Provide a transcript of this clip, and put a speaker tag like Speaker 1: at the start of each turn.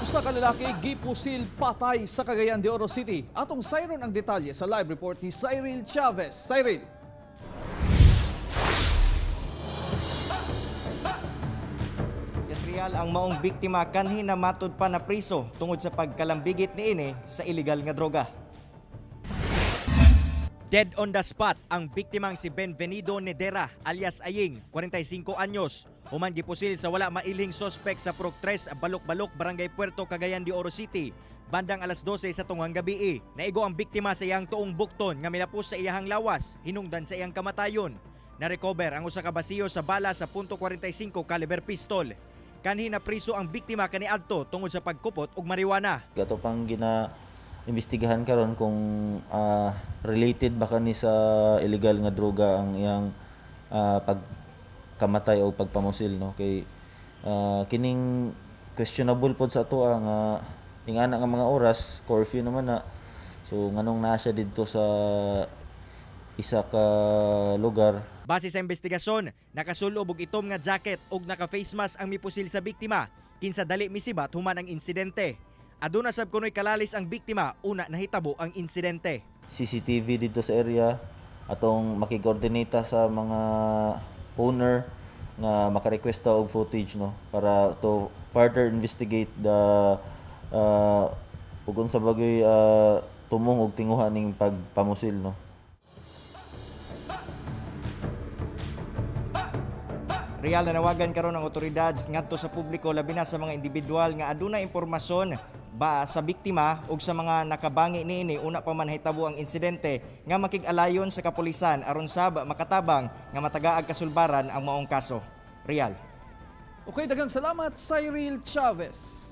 Speaker 1: Usa ka lalaki gipusil patay sa Cagayan de Oro City. Atong sayron ang detalye sa live report ni Cyril Chavez. Cyril.
Speaker 2: Yes, Real, ang maong biktima kanhi na matud pa na priso tungod sa pagkalambigit niini sa illegal nga droga. Dead on the spot ang biktimang si Benvenido Nedera alias Aying, 45 anyos. Human gipusil sa wala mailhing sospek sa Prok 3, Balok-Balok, Barangay Puerto, Cagayan de Oro City, bandang alas 12 sa tungang gabi. Naigo ang biktima sa iyang tuong bukton nga milapos sa iyahang lawas, hinungdan sa iyang kamatayon. Na-recover ang usa ka basiyo sa bala sa .45 caliber pistol. Kanhi na priso ang biktima kaniadto tungod sa pagkupot og marijuana.
Speaker 3: Ato pang gina imbestigahan karon kung related ba kani sa illegal nga droga ang iyang pagkamatay o pagpamusil, no, kay kining questionable pod sa ato nga ingana nga mga oras, curfew naman na, so nganong naa siya didto sa isa ka lugar?
Speaker 2: Base sa investigasyon, nakasulob og itom nga jacket ug naka-face mask ang mipusil sa biktima kinsa dali misibat human ang insidente. Aduna sab kunoy kalalis ang biktima una nahitabo ang insidente.
Speaker 3: CCTV dito sa area, atong makikoordinata sa mga owner nga maka-request ta og footage, no, para to further investigate the ug unsa bagay tumong og tinguha ning pagpamusil, no.
Speaker 2: Real, nanawagan karon ang otoridad ngadto sa publiko, labi na sa mga individual nga aduna impormasyon ba sa biktima ug sa mga nakabangi niini una pa man nahitabo ang insidente, nga makig-alayon sa kapulisan aron sab makatabang nga matagaag kasulbaran ang maong kaso. Real.
Speaker 1: Okay, daghang salamat, Cyril Chavez.